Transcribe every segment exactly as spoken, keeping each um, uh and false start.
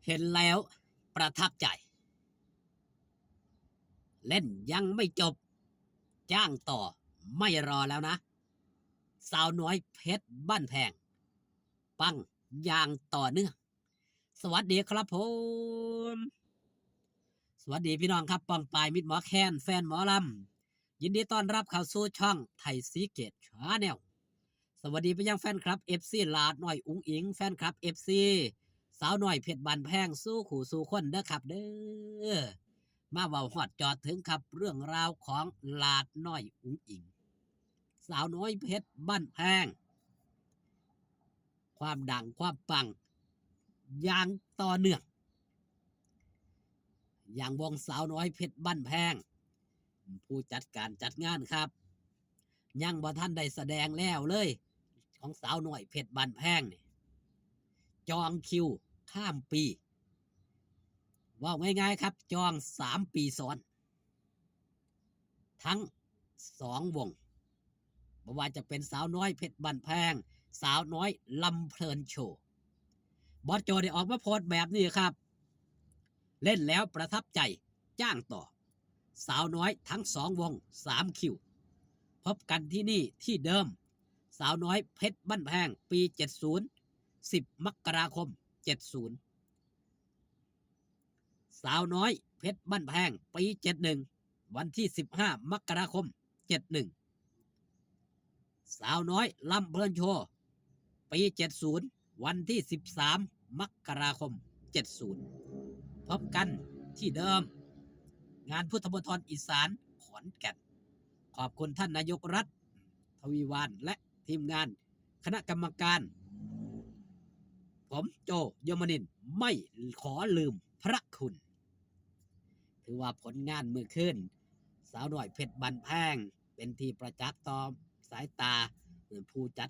เห็นแล้วประทับใจ เล่นยังไม่จบ จ้างต่อไม่รอแล้วนะ สาวน้อยเพชรบ้านแพง ปังอย่างต่อเนื่อง สวัสดีครับผม สวัสดีพี่น้องครับ ป้องปายมิตรหมอแคน แฟนหมอลำ ยินดีต้อนรับเข้าสู่ช่องไทยซีเกตชาแนล สวัสดีไปยังแฟนคลับ เอฟซี หลาดน้อยอุ๋งอิ๋ง แฟนคลับ เอฟซี สาวน้อยเพชรบ้านแพง สู่คู่สู่คนเด้อครับเด้อ มาเว้าฮอดจอดถึงครับ เรื่องราวของหลาดน้อยอุ๋งอิ๋ง สาวน้อยเพชรบ้านแพง ความดังความปังอย่างต่อเนื่อง อย่างวงสาวน้อยเพชรบ้านแพง ผู้จัดการจัดงานครับ ยังบ่ทันได้แสดงแล้วเลย ของสาวน้อยเพชรบ้านแพงนี่ จองคิวข้ามปี เว้าง่ายๆครับ จองสามปีซ้อน ทั้งสองวง บ่ว่าจะเป็นสาวน้อยเพชรบ้านแพง สาวน้อยลำเพลินโชว์ บอสโจได้ออกมาโพสต์แบบนี้ครับ เล่นแล้วประทับใจ จ้างต่อ สาวน้อยทั้งสองวง สามคิว พบกันที่นี่ที่เดิม สาวน้อยเพชรบ้านแพง ปีเจ็ดศูนย์ สิบมกราคมเจ็ดศูนย์ สาวน้อยเพชรบ้านแพง ปีเจ็ดหนึ่ง วันที่สิบห้ามกราคมเจ็ดหนึ่ง สาวน้อยลำเพลินโชว์ ปีเจ็ดศูนย์ วันที่สิบสามมกราคมเจ็ดศูนย์ พบกันที่เดิม งานพุทธมณฑลอีสานขอนแก่น ขอบคุณท่านนายกรัฐ ทวีวาน และทีมงานคณะกรรมการ ผมโจ ยมนินทร์ ไม่ขอลืมพระคุณ ถือว่าผลงานมื้อคืน สาวน้อยเพชรบ้านแพง เป็นที่ประจักษ์ต่อสายตาผู้จัด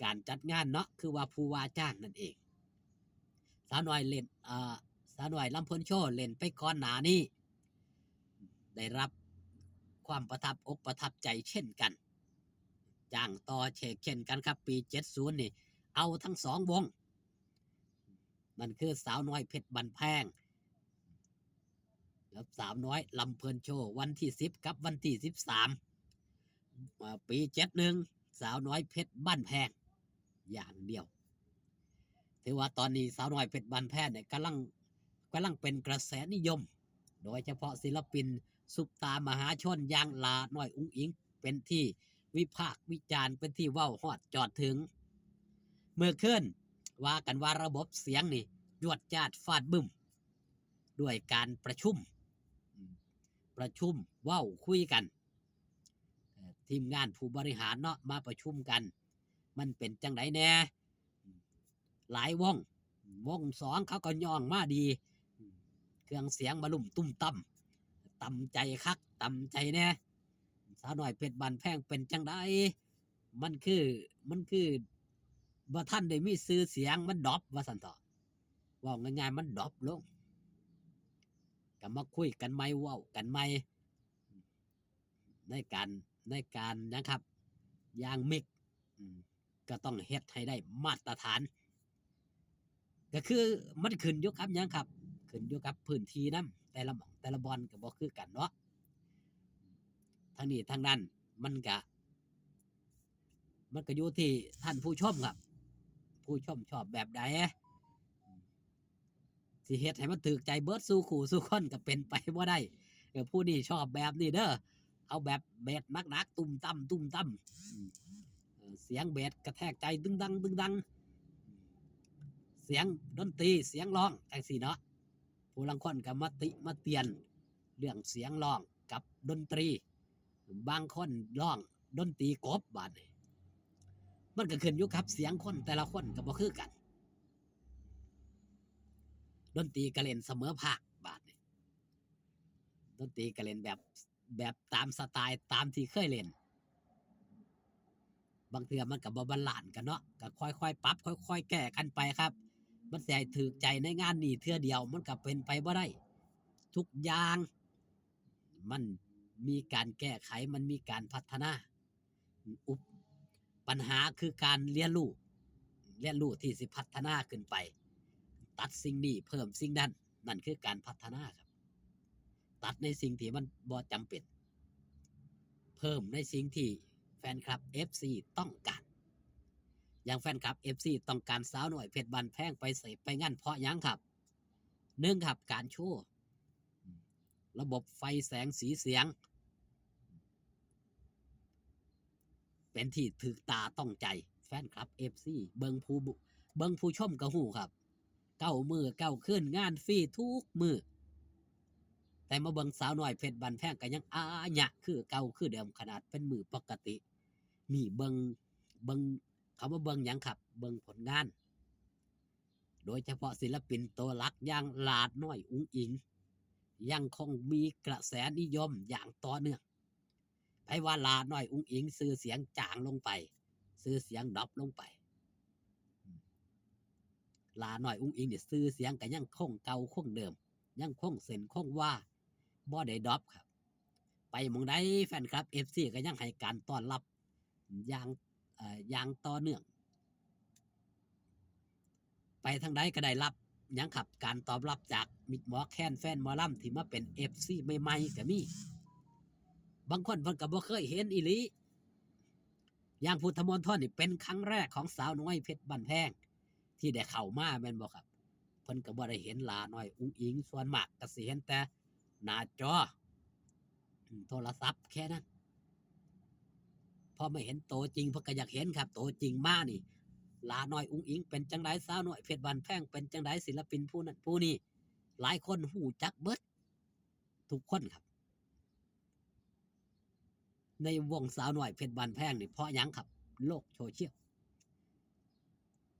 การจัดงานเนาะ คือว่าผู้ว่าจ้างนั่นเอง สาวน้อยเล่น เอ่อ สาวน้อยลำเพลินโชว์เล่นไปก่อนหน้านี้ ได้รับความประทับอกประทับใจเช่นกัน จ้างต่อเช่นกันครับ ปีเจ็ดศูนย์นี่ เอาทั้งสองวง นั่นคือสาวน้อยเพชรบ้านแพง กับสาวน้อยลำเพลินโชว์ วันที่สิบกับวันที่สิบสาม เอ่อ ปีเจ็ดหนึ่ง สาวน้อยเพชรบ้านแพง อย่างเดียว ถือว่าตอนนี้สาวน้อยเพชรบ้านแพงเนี่ยกำลัง กำลังเป็นกระแสนิยม โดยเฉพาะศิลปินซุปตามหาชนอย่างหลาน้อยอุ๋งอิ๋ง เป็นที่วิพากษ์วิจารณ์ เป็นที่เว้าฮอดจอดถึง เมื่อคืนว่ากันว่าระบบเสียงนี่จวดจาดฟาดบึ้ม ด้วยการประชุม อืม ประชุมเว้าคุยกัน เอ่อ ทีมงานผู้บริหารเนาะ มาประชุมกัน มันเป็นจังไดแน่ หลายวง วงสองเขาก็ย่องมาดี เครื่องเสียงบะลุ่มตุ้มตั้ม ตำใจคัก ตำใจแน่ สาวน้อยเพชรบ้านแพงเป็นจังได มันคือ มันคือบ่ทันได้มีชื่อเสียง มันดรอปว่าซั่นเถาะ เว้าง่ายๆ มันดรอปลง ก็มาคุยกันใหม่ เว้ากันใหม่ ในการ ในการนะครับ อย่างมิก อืม ก็ต้องเฮ็ดให้ได้มาตรฐาน ก็คือมันขึ้นอยู่กับหยังครับ ขึ้นอยู่กับพื้นที่นำ แต่ละหม่องแต่ละบ่อนก็บ่คือกันเนาะ ทั้งนี้ทั้งนั้นมันก็ มันก็อยู่ที่ท่านผู้ชมครับ ผู้ชมชอบแบบใด สิเฮ็ดให้มันถูกใจเบิดสู่คู่สู่คนก็เป็นไปบ่ได้ เออ ผู้นี้ชอบแบบนี้เด้อ เอาแบบเบสหนักๆ ตุ้มตั้มตุ้มตั้ม อืม เออ เสียงเบสกระแทกใจตึงดังตึงดัง เสียงดนตรีเสียงร้องจังซี้เนาะ ผู้ลางคนก็มาติมาเตียนเรื่องเสียงร้องกับดนตรี บางคนร้องดนตรีกบบาดนี้ มันก็ขึ้นอยู่กับเสียงคนแต่ละคนก็บ่คือกัน ดนตรีก็เล่นเสมอภาคบาดนี้ ดนตรีก็เล่นแบบ แบบตามสไตล์ตามที่เคยเล่น บางเทื่อมันก็บ่บาลานซ์กันเนาะ ก็ค่อยๆปรับ ค่อยๆแก้กันไปครับ มันสิให้ถูกใจในงานนี้เทื่อเดียวมันก็เป็นไปบ่ได้ ทุกอย่างมันมีการแก้ไข มันมีการพัฒนา อุป- ปัญหาคือการเรียนรู้ เรียนรู้ที่สิพัฒนาขึ้นไป ตัดสิ่งนี้เพิ่มสิ่งนั้น นั่นคือการพัฒนาครับ ตัดในสิ่งที่มันบ่จำเป็น เพิ่มในสิ่งที่แฟนคลับ เอฟซี ต้องการ อย่างแฟนคลับ เอฟซี ต้องการสาวน้อยเพชรบ้านแพงไปใส่ไปงานเพราะหยังครับ หนึ่งครับ การโชว์ ระบบไฟแสงสีเสียง เป็นที่ถืกตาต้องใจ แฟนคลับ เอฟซี เบิ่งผู้บุเบิ่งผู้ชมก็ฮู้ครับ เก้ามื้อเก้าคืน งานฟรีทุกมื้อ แต่มาเบิ่งสาวน้อยเพชรบ้านแพงก็ยังอาหยะคือเก่าคือเดิม ขนาดเป็นมื้อปกติ นี่เบิ่งเบิ่งเขามาเบิ่งหยังครับ เบิ่งผลงาน โดยเฉพาะศิลปินตัวหลักอย่างหลาน้อยอุ๋งอิ๋ง ยังคงมีกระแสนิยมอย่างต่อเนื่อง ไผว่าหลาน้อยอุ๋งอิ๋งชื่อเสียงจางลงไป ชื่อเสียงดรอปลงไป หลาน้อยอุ๋งอิ๋งนี่ชื่อเสียงก็ยังคงเก่าคงเดิม ยังคงเส้นคงวา บ่ได้ดรอปครับ ไปหม่องใดแฟนคลับ เอฟซี ก็ยังให้การต้อนรับอย่างเอ่ออย่างต่อเนื่อง ไปทางใดก็ได้รับหยังครับ การตอบรับจากมิตรหมอแคนแฟนหมอลำที่มาเป็น เอฟซี ใหม่ๆก็มี บางคนเพิ่นก็บ่เคยเห็นอีหลี อย่างพุทธมณฑลนี่เป็นครั้งแรกของสาวน้อยเพชรบ้านแพง ที่ได้เข้ามาแม่นบ่ครับ เพิ่นก็บ่ได้เห็นหลาน้อยอุ๋งอิ๋ง ส่วนมากก็สิเห็นแต่หน้าจอ อืม โทรศัพท์แค่นั้น พอมาเห็นโตจริงเพิ่นก็อยากเห็นครับ โตจริงมานี่ หลาน้อยอุ๋งอิ๋งเป็นจังได สาวน้อยเพชรบ้านแพงเป็นจังได ศิลปินผู้นั้นผู้นี้ หลายคนฮู้จักเบิดทุกคนครับ ในวงสาวน้อยเพชรบ้านแพงนี่เพราะหยังครับ โลกโซเชียล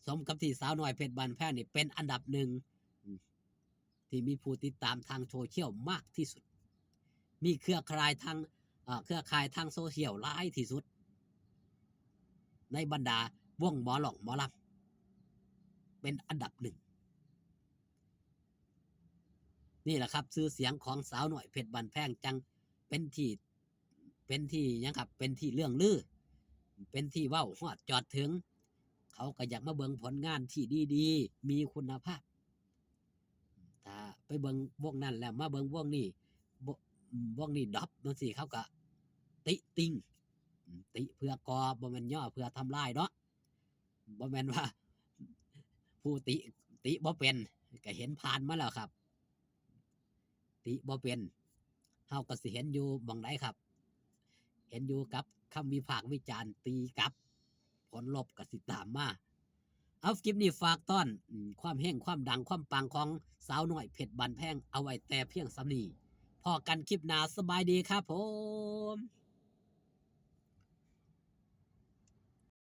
สมกับที่สาวน้อยเพชรบ้านแพงนี่เป็นอันดับหนึ่ง อืม ที่มีผู้ติดตามทางโซเชียลมากที่สุด มีเครือข่ายทางเอ่อเครือข่ายทางโซเชียลหลายที่สุด ในบรรดาวงหมอร้องหมอลำ เป็นอันดับหนึ่ง นี่แหละครับ ชื่อเสียงของสาวน้อยเพชรบ้านแพงจังเป็นที่ เป็นที่หยังครับ เป็นที่เลื่องลือ เป็นที่เว้าฮอดจอดถึง เขาก็อยากมาเบิ่งผลงานที่ดีๆ มีคุณภาพ ถ้าไปเบิ่งวงนั้นแล้วมาเบิ่งวงนี้ บ่ อืม วงนี้ดรอปจังซี้ เขาก็ติติง อืม ติเพื่อก่อ บ่แม่นย่อเพื่อทำลายเนาะ บ่แม่นว่า ผู้ติ ติบ่เป็น ก็เห็นผ่านมาแล้วครับ ติบ่เป็น เฮาก็สิเห็นอยู่หม่องใดครับ เห็นอยู่กับคำวิพากษ์วิจารณ์ตีกลับ ผลลบก็สิตามมา เอาคลิปนี้ฝากต้อน อืม ความเฮง ความดัง ความปังของสาวน้อยเพชรบ้านแพง เอาไว้แต่เพียงส่ำนี้ พ้อกันคลิปหน้า สบายดีครับผม